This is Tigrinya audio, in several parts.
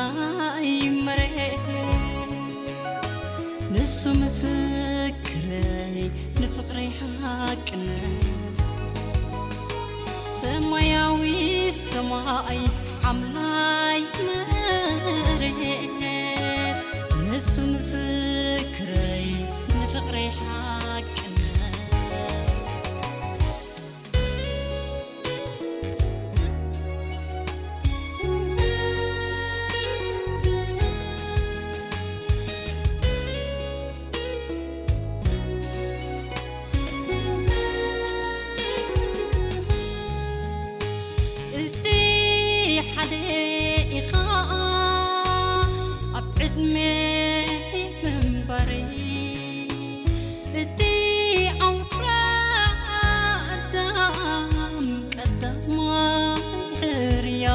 ኣይመሬ ንሱ ምስክረይ ንፍቕረይ ሓቅነት ሰማያዊ ሰማይ ሓምላይ መሬት ንሱ ምስክረይ ንፍቕረይ ሓቅነት እቲ ሓደ ኢኻ ኣብ ዕድመ ምንባረይ እቲ ኣውራ ኣዳም ቀዳማይ ሕርያ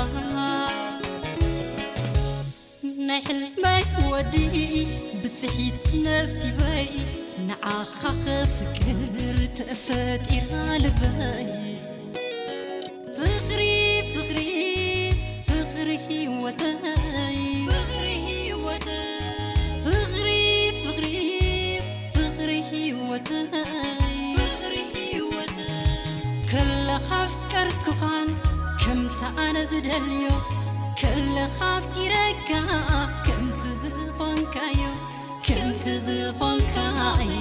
ናይ ሕልመይ ወዲ ብስሒት ነሲበይ ንዓኻ ክፍቅር ተፈጢራ ልበይ ፍቕሪ ፍቕሪ ፍቕሪ ህይወተይ ፍቕሪ ህይወተይ ፍቕሪ ፍቕሪ ፍቕሪ ህይወተይ ፍቕሪ ህይወተይ ከለኻ ኣፍቀርኩኻን ከምቲ ኣነ ዝደልዮ ከለኻ ኣፍቂረካ ከምቲ ዝኾንካዮ ከምቲ ዝኾንካዮ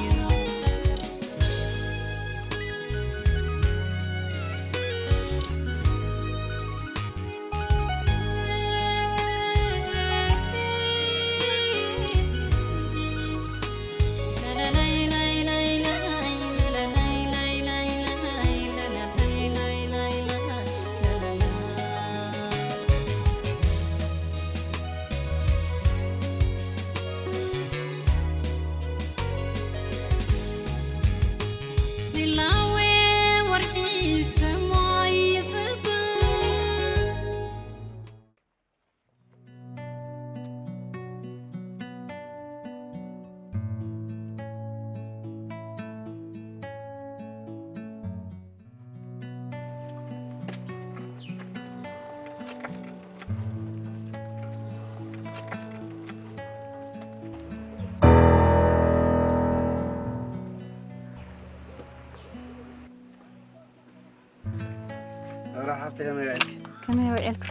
ኣብራ ሓፍቲ ከመይ ውዒልኪ? ከመይ ውዒልኪ?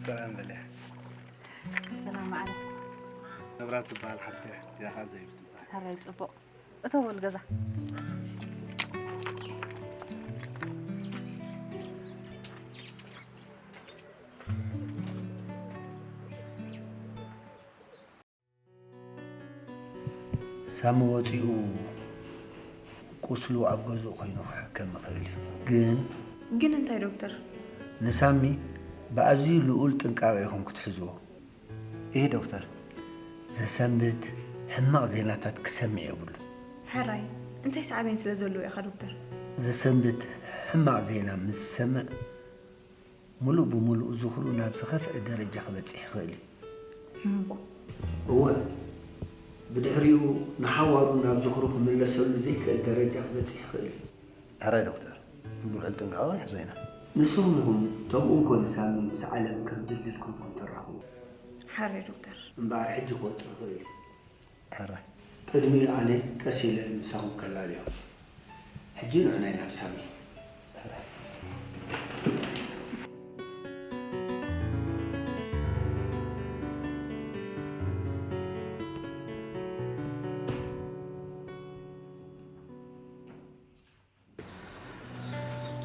ሰላም በልያ። ሰላም ማዕረ። መብራት ትበሃል ሓፍቲ እዚኣ ኸዓ ዘይብ ትበሃል። ሕራይ ጽቡቕ። እተው በሉ ገዛ። ሳሚ ወጺኡ ቁስሉ ኣብ ገዝኡ ኮይኑ ክሕከም ይኽእል እዩ። ግን ግን እንታይ ዶክተር? ንሳሚ ብኣዝዩ ልኡል ጥንቃቐ ኢኹም ክትሕዝዎ። እህ ዶክተር። ዘሰንብት ሕማቕ ዜናታት ክሰምዕ የብሉን። ሕራይ እንታይ ሳዕቤን ስለ ዘለዎ ኢኻ ዶክተር? ዘሰንብት ሕማቕ ዜና ምስ ዝሰምዕ ሙሉእ ብሙሉእ ዝኽሩ ናብ ዝኸፍአ ደረጃ ክበጽሕ ይኽእል እዩ። እወ፣ ብድሕሪኡ ንሓዋሩ ናብ ዝኽሩ ክምለሰሉ ዘይክእል ደረጃ ክበጽሕ ይኽእል እዩ። ሕራይ ዶክተር፣ ብልዑል ጥንቃቐ ክንሕዞ ኢና። ንስኹም ኢኹም ተምኡን ፖሊሳን ምስ ዓለም ከም ድልድል ኮንኩም ትራኸቡ። ሕራይ ዶክተር። እምበኣር ሕጂ ክወጽእ ይኽእል እዩ። ሕራይ። ቅድሚኡ ኣነ ቀስ ኢለ ምሳኹም ከላልዮ። ሕጂ ንዑ ናይ ናብ ሳሚ።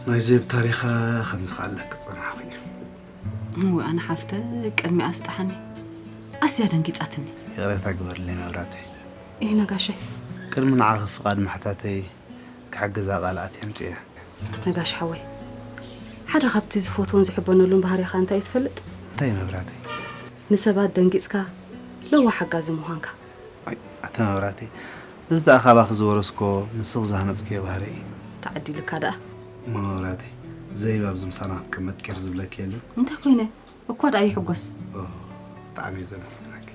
ናይ ዜብ ታሪኻ ከምዚ ክኣለክ ጸናሕኹ እዩ። እወ፣ ኣነ ሓፍተ ቅድሚኣ ኣስጣሓኒ። ኣዝያ ደንጊጻትኒ። ይቕሬታ ግበርለይ መብራተይ። እይ ነጋሸይ። ቅድሚ ንዓኺ ፍቓድ ምሕታተይ ክሕግዛ ቃል ኣትየ ኣምጽኤ። ነጋሽ ሓወይ፣ ሓደ ካብቲ ዝፈትዎን ዝሕበነሉን ባህሪኻ እንታይ እዩ ትፈልጥ? እንታይ መብራተይ? ንሰባት ደንጊጽካ ለዋህ ሓጋዚ ምዃንካ። ኣይ፣ ኣቲ መብራተይ፣ እዚ ደኣ ካባኺ ዝወረስኮ ንስኺ ዝሃነጽክዮ ባህሪ እዩ። ተዓዲልካ ደኣ። እሞ መብራተይ፣ ዘይብ ኣብዚ ምሳና ክትቅመጥ ቂር ዝብለኪ የለን። እንታይ ኮይነ? እኳ ደኣ ይሕጎስ። ኦ፣ ብጣዕሚ እየ ዘመስግነኪ።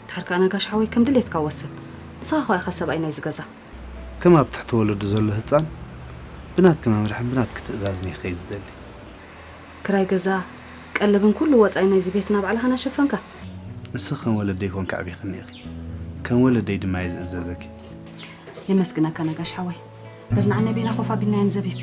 ድሓር ከኣ ነጋሽ ሓወይ ከም ድሌትካ ወስን። ንስኻ እኳ ኢኻ ሰብኣይ ናይዚ ገዛ። ከም ኣብ ትሕቲ ወለዱ ዘሎ ህጻን ብናትኪ መምርሕን ብናትኪ ትእዛዝን እየ ክኸይድ ዝደሊ። ክራይ ገዛ ቀለብን ኩሉ ወጻኢ ናይዚ ቤትና ባዕልኻ ናሸፈንካ። ንስኺ ከም ወለደይ ኮንካ ኣዕቢኽኒ ኢኺ። ከም ወለደይ ድማ እየ ዝእዘዘኪ። የመስግነካ ነጋሽ ሓወይ። በል ንዓ ነቢና ኮፍ ኣቢልና ንዘቢብ።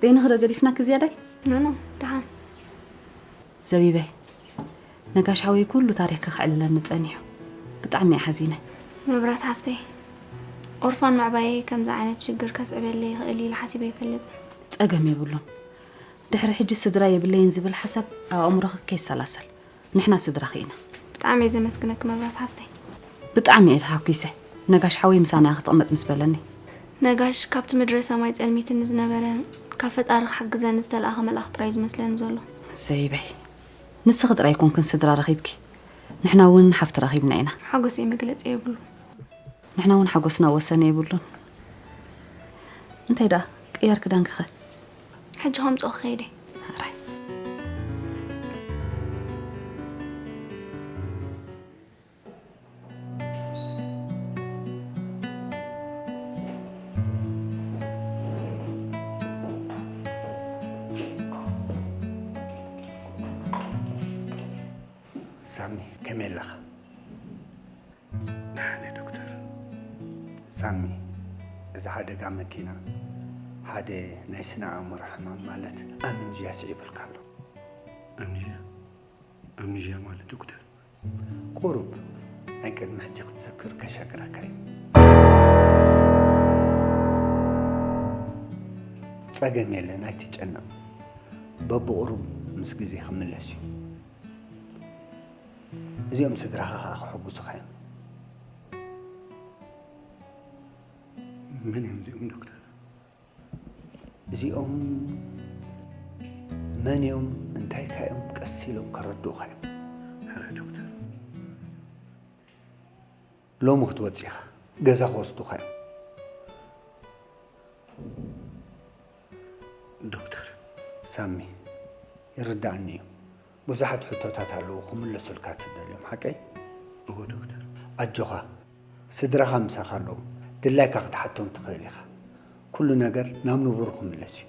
በይንኺ ዶ ገዲፍናኪ ዝያዳይ? ኖ፣ ኖ፣ ደሓን። ዘቢበይ፣ ነጋሽ ሓወይ ኩሉ ታሪኽኪ ከዕልለኒ ጸኒሑ። ብጣዕሚ እየ ሓዚነ። መብራት ሓፍተይ፣ ኦርፋን ምዕባየይ ከምዚ ዓይነት ሽግር ከስዕበለይ ይኽእል ኢለ ሓሲበ ኣይፈልጥን። ጸገም የብሉን። ድሕሪ ሕጂ ስድራ የብለይን ዝብል ሓሳብ ኣብ ኣእምሮኺ ከይሰላሰል። ንሕና ስድራኺ ኢና። ብጣዕሚ እየ ዘመስግነኪ መብራት ሓፍተይ። ብጣዕሚ እየ ተሓጒሰ። ነጋሽ ሓወይ ምሳና ክትቕመጥ ምስ በለኒ። ነጋሽ ካብቲ ምድረ ሰማይ ጸልሚትኒ ዝነበረ፣ ካብ ፈጣሪ ክሕግዘኒ ዝተላእኸ መልኣኽ ጥራይ ዝመስለኒ ዘሎ። ዘይበይ። ንስኺ ጥራይ ኣይኮንክን ስድራ ረኺብኪ። ንሕና እውን ሓፍቲ ረኺብና ኢና። ሓጎሰይ መግለጺ የብሉን። ንሕና እውን ሓጎስና ወሰን የብሉን። እንታይ ደኣ ቅያር ክዳንኪ ኸ? ሕጂ ከምጽኦ ክኸይድ እየ። ሕራይ። ሳሚ፣ ከመይ ኣለኻ? ደሓን እየ ዶክተር። ሳሚ፣ እዚ ሓደጋ መኪና ሓደ ናይ ስነ ኣእምሮ ሕማም ማለት ኣምንዥያ ስዒቡልካ ኣሎ። ኣምንዥያ? ኣምንዥያ ማለት ዶክተር? ቁሩብ ናይ ቅድሚ ሕጂ ክትዝክር ከሸግረካ እዩ። ጸገም የለን፣ ኣይትጨነቕ። በብቑሩብ ምስ ግዜ ክምለስ እዩ። እዚኦም ስድራኻ ኸኣ ክሕጉሱኻ እዮም። መን እዮም እዚኦም ዶክተር? እዚኦም መን እዮም እንታይ ከ እዮም ቀስ ኢሎም ከረድኡኻ እዮም። ሕራይ ዶክተር። ሎሚ ክትወጽእ ኢኻ፣ ገዛ ክወስዱኻ እዮም። ዶክተር። ሳሚ፣ ይርድኣኒ እዩ። ብዙሓት ሕቶታት ኣለዉ ክምለሱልካ ትደልዮም፣ ሓቀይ? እወ ዶክተር። ኣጆኻ፣ ስድራኻ ምሳኻ ኣለዉ። ድላይካ ክትሓቶም ትኽእል ኢኻ። ኩሉ ነገር ናብ ንቡሩ ክምለስ እዩ።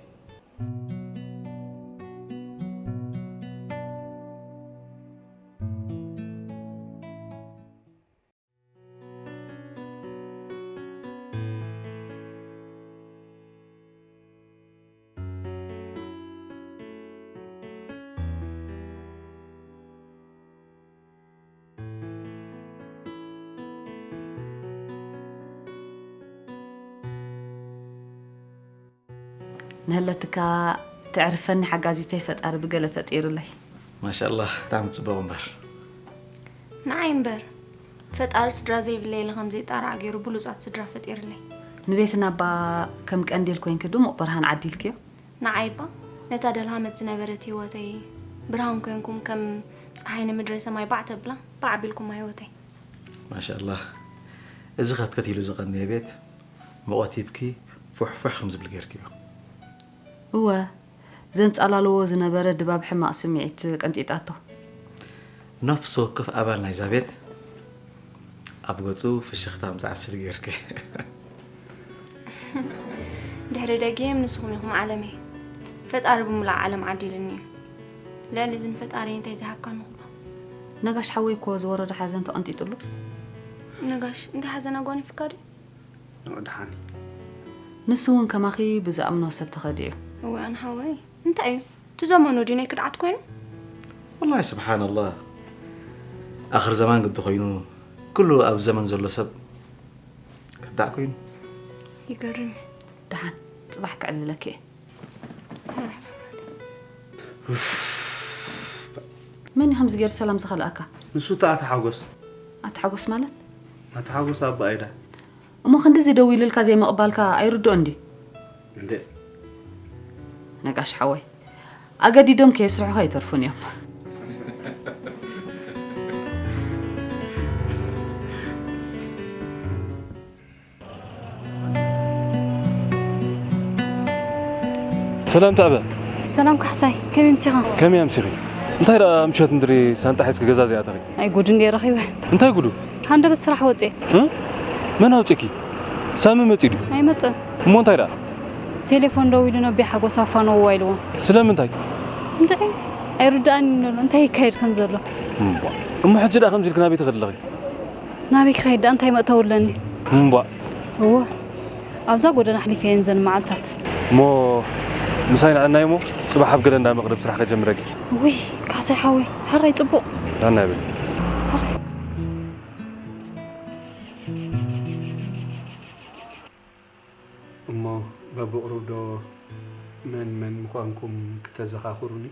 ንህለትካ ተዕርፈኒ ሓጋዚተይ ፈጣሪ ብገለ ፈጢሩለይ። ማሻኣላህ፣ ብጣዕሚ ጽቡቕ እምበር። ንዓይ እምበር፣ ፈጣሪ ስድራ ዘይብለይ ኢለ ከም ዘይጣራዕ ገይሩ ብሉጻት ስድራ ፈጢርለይ። ንቤትና እባ ከም ቀንዴል ኮይንኪ ድሙቕ ብርሃን ዓዲልክዮ። ንዓይ እባ፣ ነታ ደልሃመት ዝነበረት ህይወተይ ብርሃን ኮይንኩም ከም ጸሓይ ንምድረ ሰማይ ባዕ ተብላ፣ ባዕ ኣቢልኩማ ህይወተይ። ማሻኣላህ፣ እዚ ከትከት ኢሉ ዝቐነየ ቤት፣ ሙቐት ሂብኪ፣ ፉሕፉሕ ከም ዝብል ገይርክዮ። እወ፣ ዘንጻላልዎ ዝነበረ ድባብ ሕማቕ ስምዒት ቀንጢጣቶ። ነፍሲ ወከፍ ኣባል ናይዛ ቤት ኣብ ገጹ ፍሽኽታ ምስ ዝዓስል ገይርኪ። ድሕሪ ደጊም ንስኹም ኢኹም ዓለመይ። ፈጣሪ ብምሉእ ዓለም ዓዲልኒ እዩ። ልዕሊ እዚ ንፈጣሪ እንታይ ዝሃብካኒ ኩባ? ነጋሽ ሓወይ እኮ ዝወረዶ ሓዘን ተቐንጢጡሉ። ነጋሽ፣ እንታይ ሓዘን ኣጓኒፍካ ድዩ? ንቕድሓኒ። ንሱ እውን ከማኺ ብዝኣምኖ ሰብ ተኸዲዑ። እዋን ሓወይ፣ እንታይ እዩ? እቲ ዘመኑ ድዩ ናይ ክድዓት ኮይኑ? ወላሂ ስብሓንላህ። ኣኽር ዘማን ግዲ ኮይኑ፣ ኩሉ ኣብ ዘመን ዘሎ ሰብ ከዳዕ ኮይኑ። ይገርም እዩ። ደሓን፣ ጽባሕ ክዕልለኪ እየ። መን እዩ ከምዚ ገይሩ ሰላም ዝኸልኣካ? ንሱ እታ ኣቶ ሓጎስ። ኣቶ ሓጎስ ማለት? ኣቶ ሓጎስ ኣቦ ኣይዳ። እሞ ክንድዚ ደዊሉልካ ዘይምቕባልካ ኣይርድኦን ድዩ? እንዴ? ነጋሽ ሓወይ፣ ኣገዲዶም ከየስርሑኻ ኣይተርፉን እዮም። ሰላም ተዕበ። ሰላም ካሕሳይ፣ ከመይ ምሲኻ? ከመይ ኣምሲኺ? እንታይ ደኣ ምሸት ምድሪ ሳንጣ ሒዝኪ ገዛ ዘይኣተኺ? ኣይ ጉድ እንድየ ረኺበ። እንታይ ጉዱ? ሃንደበት ስራሕ ወፅየ። እ? መን ኣውፅእኪ? ሳሚ መፂኡ ድዩ? ኣይመፀን። እሞ እንታይ ደኣ? ቴሌፎን ደዊሉ ነቢ ሓጎስ ኣፋነውዋ ኢልዎ። ስለምንታይ? እንታይ? ኣይርድኣን ኣሎ እንታይ ይካየድ ከም ዘሎ። እምቧ። እሞ ሕጂ ደኣ ከምዚ ኢልኪ ናበይ ትኸዲ ኣለኺ? ናበይ ክኸይድ ደኣ እንታይ መእተዊ ኣለኒ? እምቧ። እወ። ኣብዛ ጎደና ኣሕሊፈ እየን ዘን መዓልታት። እሞ ምሳይ ንዕናይ እሞ ጽባሕ ኣብ ገለ እንዳ መቕርብ ስራሕ ከጀምረኪ። ውይ ካሕሳይ ሓወይ፣ ሕራይ ጽቡቕ። ኣና ይብል። ሕራይ። እሞ በብቕሩብ ዶ መን መን ምዃንኩም ክተዘኻኽሩኒ?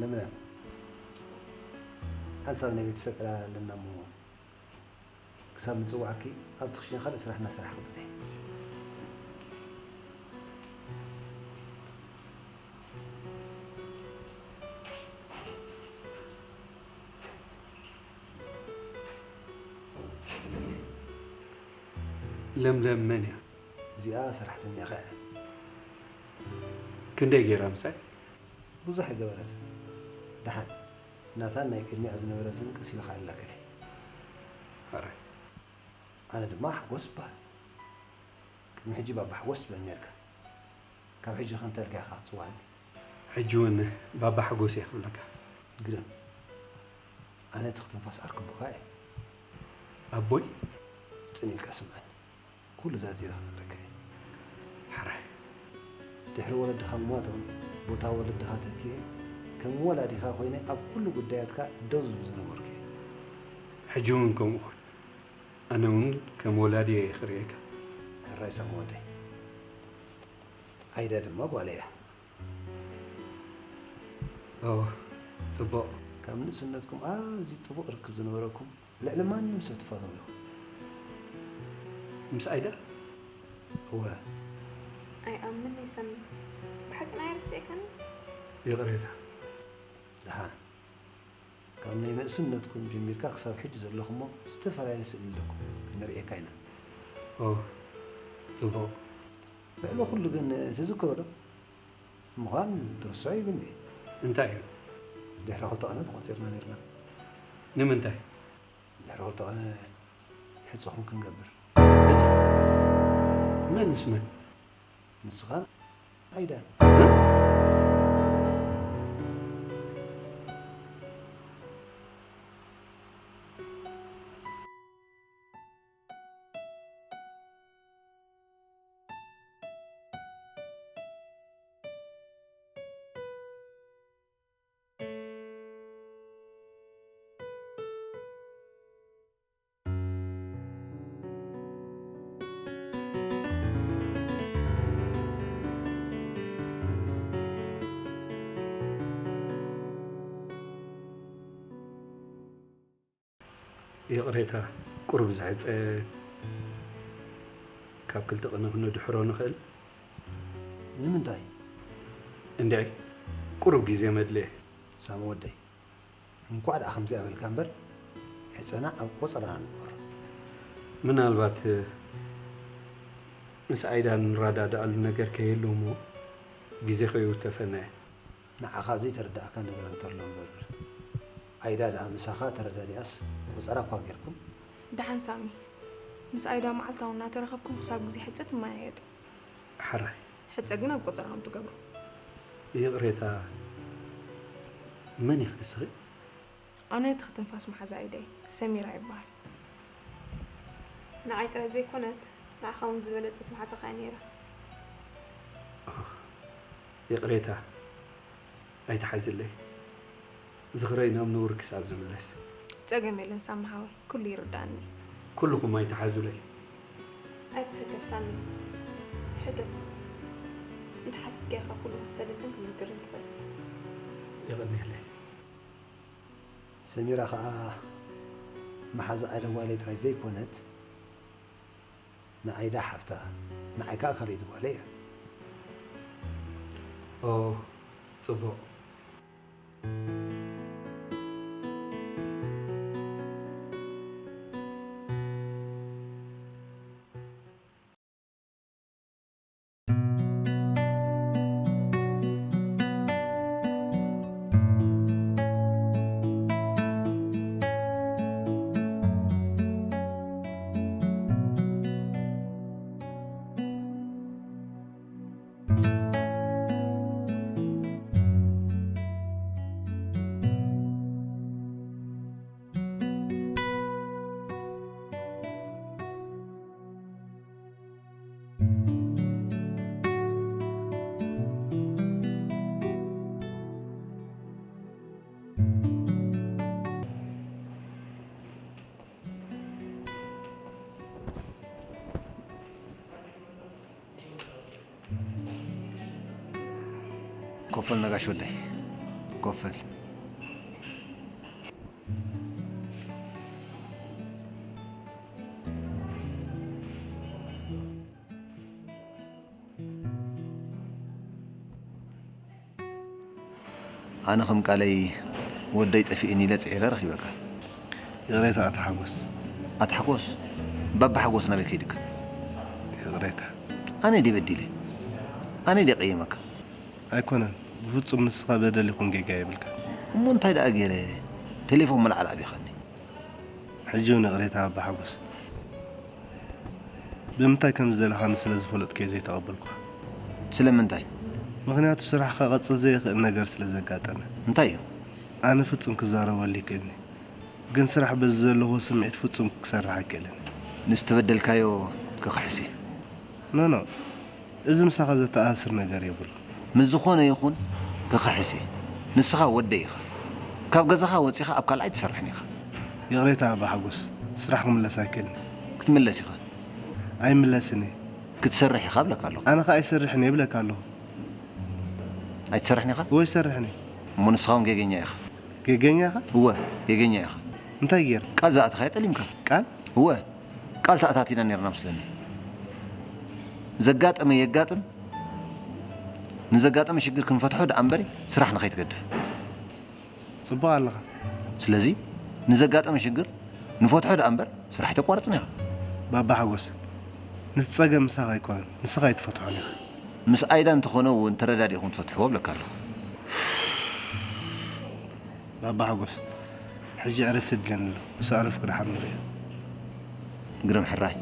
ለምለም፣ ሓንሳብ ናይ ቤተሰብ ዕላል ኣለና እሞ ክሳብ ንጽውዓኪ ኣብቲ ክሽነ ካልእ ስራሕ እናሰራሕኪ ጽንሒ። ለምለም መን እያ? እዚኣ ሰራሕተኛኻ እያ። ክንደይ ገይራ ምሳይ? ብዙሕ ኣይገበረትን። ደሓን ናታን ናይ ቅድሚኣ ዝነበረትን ቀስ ኢልካ ኣለካ እየ። ሕራይ። ኣነ ድማ ሓጎስ እበሃል። ቅድሚ ሕጂ ባባ ሓጎስ ትብለኒ ነርካ። ካብ ሕጂ ከ እንታይ ኢልካ ኢኻ ክትጽውዓኒ? ሕጂ እውን ባባ ሓጎስ እየ ክብለካ። ግርም። ኣነ እቲ ክትንፋስ ኣርክቡካ እየ። ኣቦይ? ጽን ኢልካ ስምዓኒ። ኩሉ ዘርዚረ ክነግረካ እየ። ሕራይ። ድሕሪ ወለድኻ ምሟቶም፣ ቦታ ወለድኻ ተኪኤ፣ ከም ወላዲኻ ኮይነ ኣብ ኩሉ ጉዳያትካ ደው ዝብል ዝነበርኩ እየ። ሕጂ እውን ከምኡ ኹን። ኣነ እውን ከም ወላዲ እየ ክርእየካ። ሕራይ ሳሚ ወደይ። ዓይዳ ድማ ጓለይ እያ። ኦ፣ ጽቡቕ። ካብ ንእስነትኩም ኣዝዩ ጥቡቕ ርክብ ዝነበረኩም፣ ልዕሊ ማንም ሰብ ትፋተዉ ኢኹም። ምስ ኣይዳ? እወ። ኣይኣምን እየ ሳሚ። ብሓቂ ናይ ርስዕካኒ? ይቕሬታ። ደሓን። ካብ ናይ ንእስነትኩም ጀሚርካ ክሳብ ሕጂ ዘለኹሞ ዝተፈላለየ ስእሊ ኣለኩም። ከነርእየካ ኢና። ኦ፣ ጽቡቕ። ልዕሊ ኩሉ ግን ትዝክሮ ዶ? ምዃን ትርስዖ ይብኒ። እንታይ እዩ? ድሕሪ ክልተ ቐነ ተቖጺርና ነይርና። ንምንታይ? ድሕሪ ክልተ ቐነ ሕጸኹም ክንገብር። ሕጸ? መን ምስ መን? ንስኻን ኣይዳን። እ? ይቕሬታ፣ ቁሩብ ዝሕጸ ካብ ክልተ ቅነ ክነድሕሮ ንኽእል? ንምንታይ? እንድዒ፣ ቁሩብ ግዜ መድልየ። ሳሚ ወደይ፣ እንኳዕ ደኣ ከምዚኣ በልካ እምበር፣ ሕጸና ኣብ ቆጸራና ንግበሮ። ምናልባት፣ ምስ ኣይዳ ንረዳድኣሉ ነገር ከይህሉ እሞ፣ ግዜ ከይውተፈና እየ። ንዓኻ ዘይተረድኣካ ነገር እንተሎ እምበር፣ ኣይዳ ደኣ ምሳኻ ተረዳዲኣስ ቆጸራ እኳ ጌርኩም። ደሓን ሳሚ፣ ምስ ኣይዳ መዓልታዊ እናተራኸብኩም ክሳብ ግዜ ሕጸ ትመያየጡ። ሕራይ። ሕጸ ግን ኣብ ቆጸራኹም ትገብሩ። ይቕሬታ፣ መን ኢኺ ንስኺ? ኣነ ትኽትንፋስ መሓዛ ኣይደይ፣ ሰሚራ ይበሃል። ንዓይ ጥራይ ዘይኮነት፣ ንዓኻ እውን ዝበለጸት መሓዛኻ እያ ነይራ። ኣኽ፣ ይቕሬታ፣ ኣይትሓዝለይ። ዝኽረይ ናብ ነውሪ ክሳብ ዝምለስ። ጸገም የለን ሳሚ ሓወይ፣ ኩሉ ይርድኣኒ። ኩልኹም ኣይትሓዙለይ። ኣይትሰከፍ ሳሚ፣ ሕተት። እንተሓቲትካ ኢኻ ኩሉ ክትፈልጥን ክትዝክርን ትኽእል። የቐንየለይ። ሰሚራ ኸኣ መሓዛ ኣይዳ ጓለይ ጥራይ ዘይኮነት፣ ንኣይዳ ሓፍታ፣ ንዓይ ከኣ ካልኣይቲ ጓለይ እያ። ኦ፣ ጽቡቕ። ኮፈል ነጋሽ ወደይ፣ ኮፈል። ኣነ ከም ቃለይ ወደይ ጠፊእኒ ኢለ ጽዒረ ረኺበካ። ይቕሬታ ኣታ ሓጎስ። ኣታ ሓጎስ? ባባ ሓጎስ ናበይ ከይድካ? ይቕሬታ። ኣነ ድየ በዲለ? ኣነ ድየ ቀይመካ? ኣይኮነን፣ ብፍጹም ንስኻ በደል ይኹን ጌጋ የብልካ። እሞ እንታይ ደኣ ገይረ? ቴሌፎን ምልዓል ኣቢኻኒ። ሕጂ እውን ይቕሬታ ኣባ ሓጎስ። ብምንታይ ከም ዝደለኻኒ ስለ ዝፈለጥኩ እየ ዘይተቐበልኩኻ። ስለምንታይ? ምኽንያቱ ስራሕኻ ቀጽል ዘየኽእል ነገር ስለ ዘጋጠመ። እንታይ እዩ? ኣነ ፍጹም ክዛረበሉ ይክእልኒ፣ ግን ስራሕ በዚ ዘለኹዎ ስምዒት ፍጹም ክሰርሕ ኣይክእልን። ንዝተበደልካዮ ክኽሕስ እየ። ኖ፣ ኖ፣ እዚ ምሳኻ ዘተኣሳስር ነገር የብሉን። ምስ ዝኾነ ይኹን ክኽሕስ እየ። ንስኻ ወደይ ኢኻ። ካብ ገዛኻ ወጺኻ ኣብ ካልኣይ ትሰርሕን ኢኻ። ይቕሬታ ኣባ ሓጎስ፣ ስራሕ ክምለስ ኣይክእልን። ክትምለስ ኢኻ። ኣይምለስን እየ። ክትሰርሕ ኢኻ እብለካ ኣለኹ። ኣነ ኸኣ ኣይሰርሕን እየ እብለካ ኣለኹ። ኣይትሰርሕን ኢኻ? እወ፣ ይሰርሕን እየ። እሞ ንስኻ እውን ጌገኛ ኢኻ። ጌገኛ ኢኻ? እወ፣ ጌገኛ ኢኻ። እንታይ ገይረ? ቃል ዝኣተኻዮ ጠሊምካ። ቃል? እወ፣ ቃል ተኣታቲና ነይርና መስለኒ። ዘጋጠመ የጋጥም፣ ንዘጋጠመ ሽግር ክንፈትሖ ደኣ እምበሪ ስራሕ ንኸይትገድፍ። ጽቡቕ ኣለኻ። ስለዚ ንዘጋጠመ ሽግር ንፈትሖ ደኣ እምበር ስራሕ ኣይተቋርጽን ኢኻ። ባባ ሓጎስ፣ ነቲ ጸገም ምሳኻ ኣይኮነን፣ ንስኻ ኣይትፈትሖን ኢኻ። ምስ ኣይዳ እንተኾነ እውን ተረዳዲእኹም ትፈትሕዎ እብለካ ኣለኹ። ባባ ሓጎስ፣ ሕጂ ዕረፍቲ የድልየኒ ኣሎ። ምስ ኣዕረፍኩ ደሓን ንርእዮ። ግርም ሕራይ።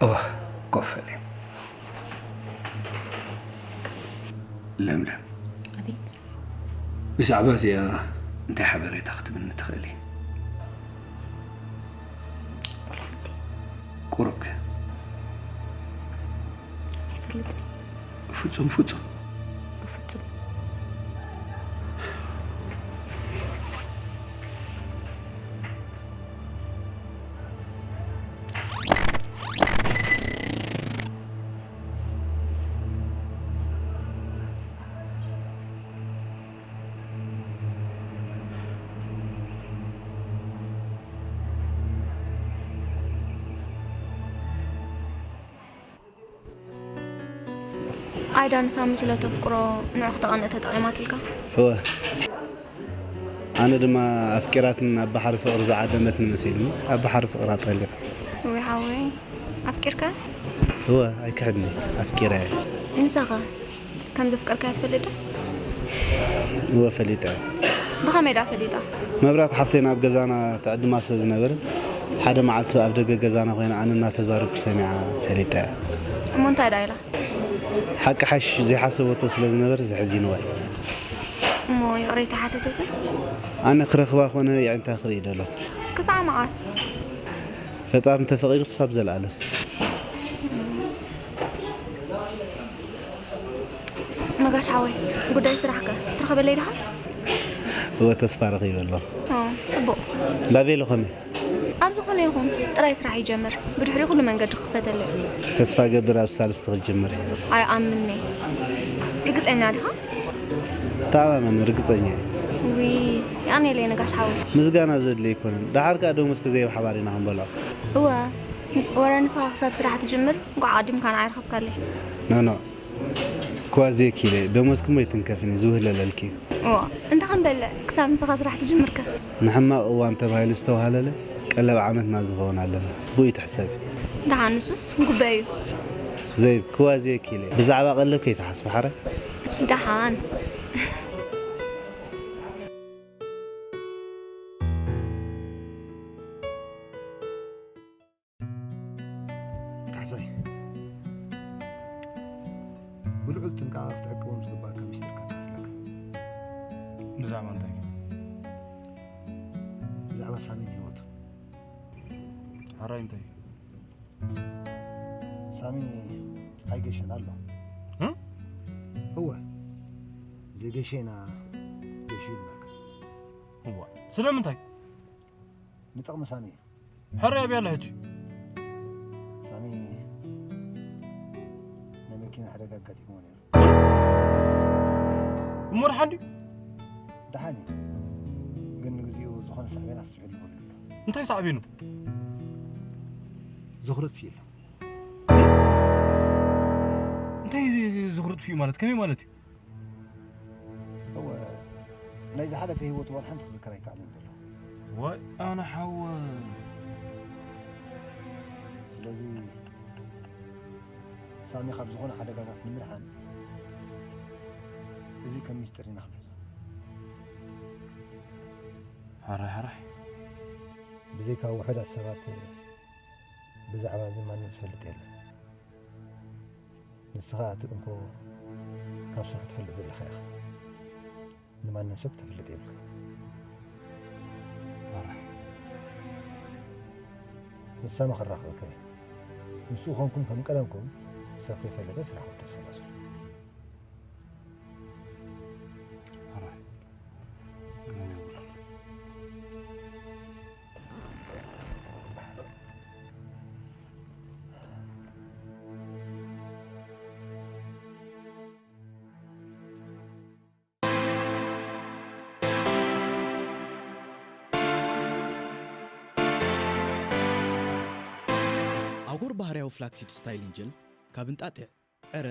እወ፣ ኮፍ በሊ። ለምለም። ኣቤት። ብዛዕባ እዚኣ እንታይ ሓበሬታ ክትብኒ ትኽእሊ? ቁሩብ ከ? ኣይፈልጥን። ፍጹም ፍጹም። ብፍጹም። ኣይዳ ንሳሚ ስለ ተፍቅሮ ንዑ ክተቐንእ ተጠቒማትልካ። እወ ኣነ ድማ ኣፍቂራትኒ ናብ ባሕሪ ፍቕሪ ዝዓደመትኒ መሲሉኒ ኣብ ባሕሪ ፍቕራ ጠሊቐ። ውይ ሓወይ ኣፍቂርካያ? እወ ኣይክሕድን እየ ኣፍቂረያ እየ። ንሳኸ ከም ዘፍቀርካያ ትፈልጥ ዶ? እወ ፈሊጠ እየ። ብኸመይ ደኣ ፈሊጣ? መብራት ሓፍተይ ናብ ገዛና ትዕድማ ስለ ዝነበረት ሓደ መዓልቲ ኣብ ደገ ገዛና ኮይና ኣነ እናተዛረብኩ ሰሚዓ ፈሊጠያ። እሞ እንታይ ደኣ ኢላ? ሓቂ ሓሽ ዘይሓሰበቶ ስለ ዝነበረ ዘሕዚንዋ እዩ። እሞ ይቕሬታ ሓተተትን? ኣነ ክረኽባ ኮነ የዒንታ ክርኢ ደለኹ። ክሳዕ መዓስ? ፈጣሪ እንተፈቒዱ ክሳብ ዘለኣለም። ነጋሽ ሓወይ ጉዳይ ስራሕ ከ ትረኽበለይ ድኻ? እወ ተስፋ ረኺበ ኣለኹ። ኦ፣ ጽቡቕ። ላቤሎ ከመይ? ኣብ ዝኾነ ይኹን ጥራይ ስራሕ ይጀምር፣ ብድሕሪኡ ኩሉ መንገዲ ክኽፈተሉ እዩ። ተስፋ ገብር ኣብ ሳልስቲ ክጅምር እየ። ኣይኣምንን'የ። ርግጸኛ ዲኻ? ተኣማመን፣ ርግጸኛ እየ። ውይ የቐንየለይ ነጋሽ ሓወይ። ምስጋና ዘድልዮ ኣይኮነን። ደሓር ከኣ ደሞዝኪ ዘይ ብሓባር ኢና ክንበልዖ። እወ፣ ወረ ንስኻ ክሳብ ስራሕ ትጅምር እንቋዕ ኣቐዲምካ ንዓይ ረኸብካለይ። ኖኖ፣ ክዋዝየኪ ኢለ፣ ደሞዝኪ እሞ ኣይትንከፍን እዩ ዝውህለለልኪ። እዋ፣ እንታይ ክንበልዕ ክሳብ ንስኻ ስራሕ ትጅምር ከ? ንሕማቕ እዋን ተባሂሉ ዝተዋህለለ ቀለብ ዓመትና ዝኸውን ኣለና። ብኡ ይትሕሰቢ። ደሓን ንሱስ ጉባኤ እዩ። ዘይብ፣ ክዋዝየኪ ኢለ፣ ብዛዕባ ቀለብ ከይትሓስቢ ሓራይ። ደሓን። ካሕሳይ፣ ብልዑል ጥንቃቐ ክትዕቅቦም ዝግባእካ ሚስጥር ከካፍለካ። ብዛዕባ እንታይ? ብዛዕባ ሳሚን ህይወቱ። ሓራይ እንታይ እዩ? ሳሚ ኣይገሸን ኣሎ። እ? እወ፣ ዘገሸና ገሹ ይብለካ። እዋ፣ ስለምንታይ? ንጥቕሚ ሳሚ እዩ። ሕራይ ኣብያ ኣሎ ሕጂ? ሳሚ ናይ መኪና ሓደጋ ኣጋጢሞ ነይሩ። እሞ ደሓን ድዩ? ደሓን እዩ፣ ግን ንግዚኡ ዝኾነ ሳዕቤን ኣስዒቡ ኣሎ። እንታይ ሳዕቤኑ? ዝኽሪ ጥፊኡ ኣሎ። እንታይ ዝኽሪ ጥፊኡ ማለት ከመይ ማለት እዩ? እወ፣ ናይ ዝሓለፈ ህይወቱ ዋላ ሓንቲ ክዝከር ኣይከኣለን ዘሎ። ወይ ኣነ ሓወ። ስለዚ ሳሚ ካብ ዝኾነ ሓደጋታት ንምድሓን እዚ ከም ሚስጥር ኢና ክንሕዞ። ሓራይ ሓራይ። ብዘይካ ውሑዳት ሰባት ብዛዕባ እዚ ማንም ዝፈልጥ የለን። ንስኻ እቲ እንኮ ካብ ስርሑ ትፈልጥ ዘለኻ ኢኻ። ንማንም ሰብ ተፍልጥ የብልካ። ሓራይ። ንሳሚ ክራኽበካ እየ። ምስኡ ኮንኩም ከም ቀደምኩም ሰብ ከይፈለጠ ስራሕኩም ተሰላስሉ። ሓራይ። ጸገም የብሉን። ኣጎር ባህርያዊ ፍላክሲድ ስታይሊንግ ጀል ካብ እንጣጢዕ፣ ዕረ፣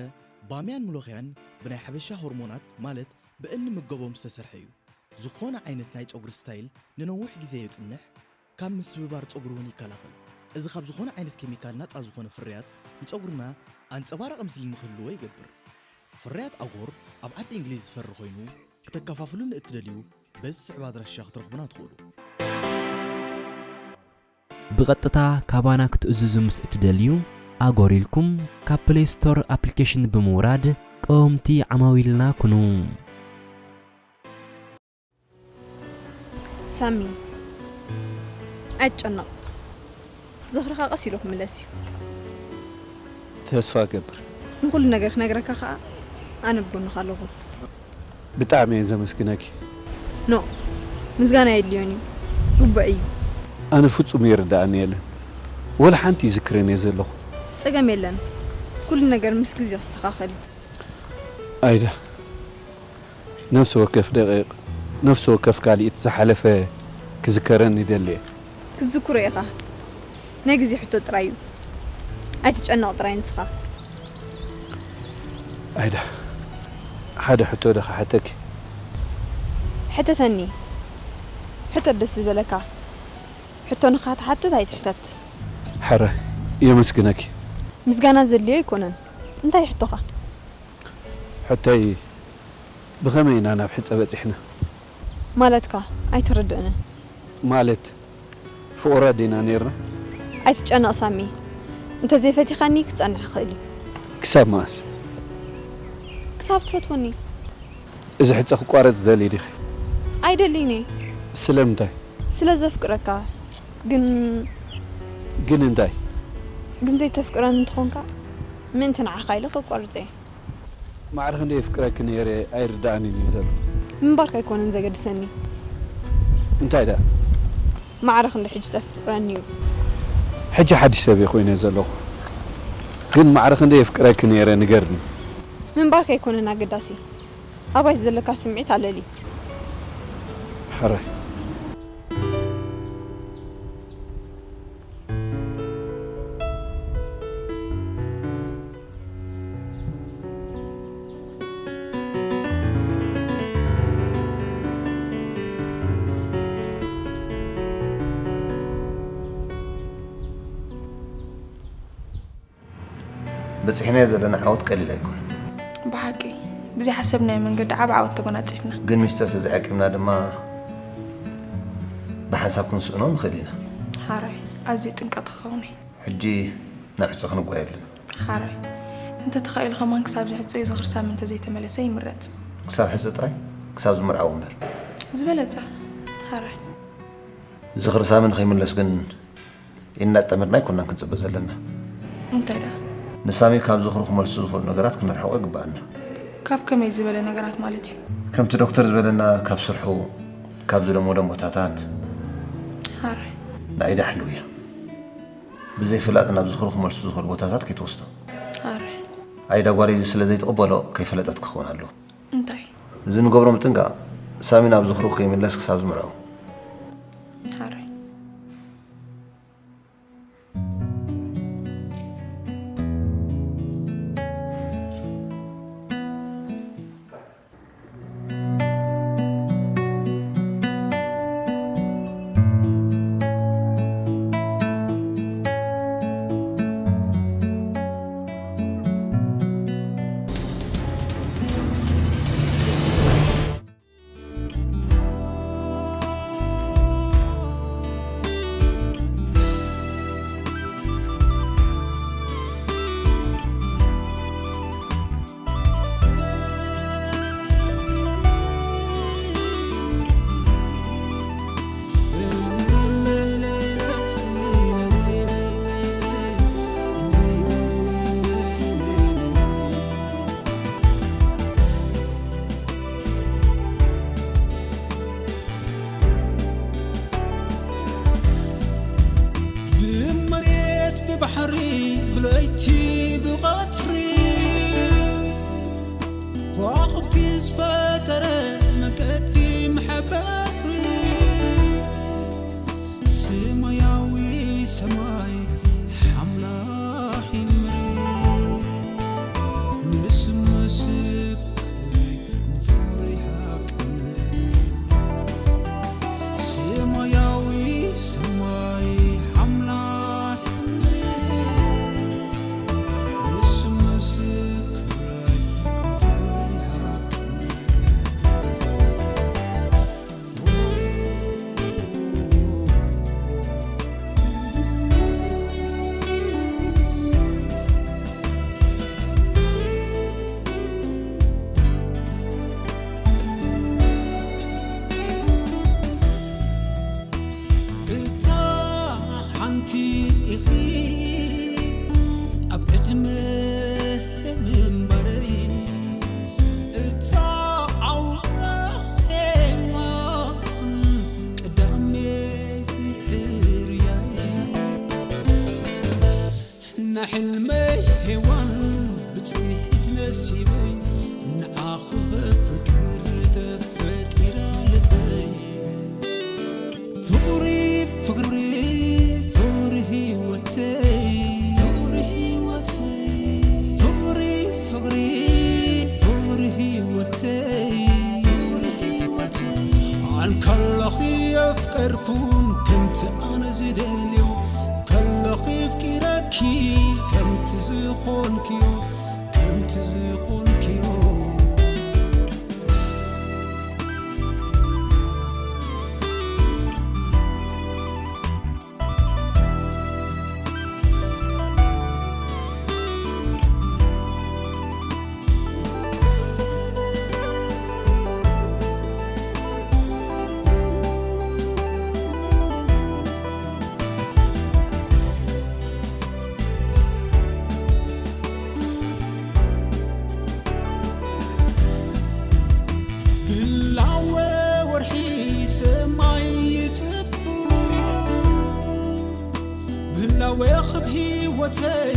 ባምያን ምሎኽያን ብናይ ሓበሻ ሆርሞናት ማለት ብእንምገቦም ዝተሰርሐ እዩ። ዝኾነ ዓይነት ናይ ጸጉሪ ስታይል ንነዊሕ ግዜ የጽንሕ፣ ካብ ምስብባር ጸጉሪ እውን ይከላኸል። እዚ ካብ ዝኾነ ዓይነት ኬሚካል ናጻ ዝኾነ ፍርያት ንጸጉርና ኣንጸባራቒ ምስሊ ንክህልዎ ይገብር። ፍርያት ኣጎር ኣብ ዓዲ እንግሊዝ ዝፈሪ ኮይኑ ክተከፋፍሉኒ እትደልዩ በዚ ዝስዕብ ኣድራሻ ክትረኽቡና ትኽእሉ። ብቐጥታ ካባና ክትእዝዙ ምስ እትደልዩ፣ ኣጎር ኢልኩም ካብ ፕሌይ ስቶር ኣፕሊኬሽን ብምውራድ ቀወምቲ ዓማዊልና ኩኑ። ሳሚ፣ ኣይትጨነቕ። ዝኽርኻ ቀስ ኢሉ ክምለስ እዩ። ተስፋ እገብር። ንኹሉ ነገር ክነግረካ ኸዓ ኣነ ብጎንኻ ኣለኹ። ብጣዕሚ እየ ዘመስግነኪ። ኖ፣ ምስጋና የድልዮን እዩ። ግቡእ እዩ። ኣነ ፍጹም ይርድኣኒ የለን። ወላ ሓንቲ ይዝክረን እየ ዘለኹ። ጸገም የለን። ኩሉ ነገር ምስ ግዜ ክስተኻኸል እዩ። ኣይዳ፣ ነፍሲ ወከፍ ደቂቕ፣ ነፍሲ ወከፍ ካልኢት ዝሓለፈ ክዝከረኒ ይደሊ እየ። ክትዝክሮ ኢኻ። ናይ ግዜ ሕቶ ጥራይ እዩ። ኣይትጨነቕ ጥራይ ንስኻ። ኣይዳ፣ ሓደ ሕቶ ዶ ክሓተኪ? ሕተተኒ። ሕተት ደስ ዝበለካ። ሕቶ ንኻትሓትት ኣይትሕተት። ሕረ፣ የመስግነኪ። ምስጋና ዘድልዮ ኣይኮነን። እንታይ ሕቶኻ? ሕቶይ፣ ብኸመይ ኢና ናብ ሕጸ በጺሕና? ማለትካ ኣይትርድእንን። ማለት፣ ፍቑራት ዲና ነይርና? ኣይትጨነቕ ሳሚ። እንተዘይፈቲኻኒ ክጸንሕ ይኽእል እዩ። ክሳብ መኣስ? ክሳብ ትፈትወኒ። እዚ ሕጸ ክቋረጽ ትደሊ ዲኺ? ኣይደልይን እየ። ስለምንታይ? ስለ ዘፍቅረካ። ግን ግን እንታይ? ግን ዘይተፍቅረኒ እንተኾንካ ምእንቲ ንዓኻ ኢለ ከቋርጸ እየ። ማዕረ ክንደይ የፍቅረኪ ነይረ ኣይርድኣንን እዩ ዘሎ። ምንባርካ ኣይኮነን ዘገድሰኒ። እንታይ ደኣ? ማዕረ ክንደይ ሕጂ ተፍቅረኒ እዩ። ሕጂ ሓድሽ ሰብ እየ ኮይነ ዘለኹ። ግን ማዕረ ክንደይ የፍቅረኪ ነይረ ንገርኒ። ምንባርካ ኣይኮነን ኣገዳሲ። ኣባይ ዘለካ ስምዒት ኣለሊ። ሕራይ። በጺሕናዮ ዘለና ዓወት ቀሊል ኣይኮነን። ብሓቂ ብዘይሓሰብናዮ መንገዲ ዓቢ ዓወት ተጎናጺፍና። ግን ሚስተር ተዘይዓቂብና ድማ ብሓንሳብ ክንስእኖ ንኽእል ኢና። ሓራይ ኣዝየ ጥንቀቕ ክኸውን እየ። ሕጂ ናብ ሕጸ ክንጓየ ኣለና። ሓራይ እንተ ተኻኢሉ ከማን ክሳብ ዝሕጸ እዩ ዝኽሪ ሳሚ እንተዘይተመለሰ ይምረጽ። ክሳብ ሕጸ ጥራይ? ክሳብ ዝምርዓው እምበር። ዝበለጸ። ሓራይ። ዝኽሪ ሳሚ ንኸይምለስ ግን ኢድና ኣጣሚርና ኣይኮናን ክንጽበ ዘለና። እንታይ ደኣ? ንሳሚ ካብ ዝኽሩ ክመልሱ ዝኽእሉ ነገራት ክነርሕቖ ይግብኣና። ካብ ከመይ ዝበለ ነገራት ማለት እዩ? ከምቲ ዶክተር ዝበለና ካብ ስርሑ፣ ካብ ዝለመዶም ቦታታት። ሓራይ። ንኣይዳ ሕልው እያ። ብዘይ ፍላጥ ናብ ዝኽሩ ክመልሱ ዝኽእሉ ቦታታት ከይትወስዶ። ሓራይ። ኣይዳ ጓለይ እዚ ስለ ዘይትቕበሎ ከይፈለጠት ክኸውን ኣለዎ። እንታይ? እዚ ንገብሮ ምጥንቃቕ ሳሚ ናብ ዝኽሩ ከይምለስ ክሳብ ዝምርዖ። ሓራይ። ብመሬት ብባሕሪ ብለይቲ ብቐትሪ ከዋኽብቲ ዝፈጠረ መገዲ መሕበሪ ሰማያዊ ሰማይ ሓምላኺ ምድሪ ንስሙ ምስክር ንፍቕሪ ሓቅነት ሰማያዊ ሰማይ ሓምላኺ ምድሪ ንስሙ ምስክር ንፍቕሪ ሓቅነት እታ ሓንቲ ኢኺ ኣብ ዕድመ ምንባረይ እታ ኣውራ ሄዋን ቀዳመይቲ ሕርያይ ንሕልመይ ሄዋን ብጽኒት ነሲበይ ንዓኺ ፍቅር ተፈጢራ ልበይ ፍቕሪ ፍቕሪ ፍቕሪ ህይወተይ ፍቕሪ ህይወተይ ፍቕሪ ፍቕሪ ፍቕሪ ህይወተይ ፍቕሪ ህይወተይ ኣንከለኺ የፍቀርኩን ከምቲ ኣነ ዝደልዮ ከለኺ ኣፍቂረኪ ከምቲ ዝኾንክዮ ከምቲ ዝኾንክዮ ብላወ ወርሒ ሰማይ ይጽቡ ብላወ ክብ ህይወተይ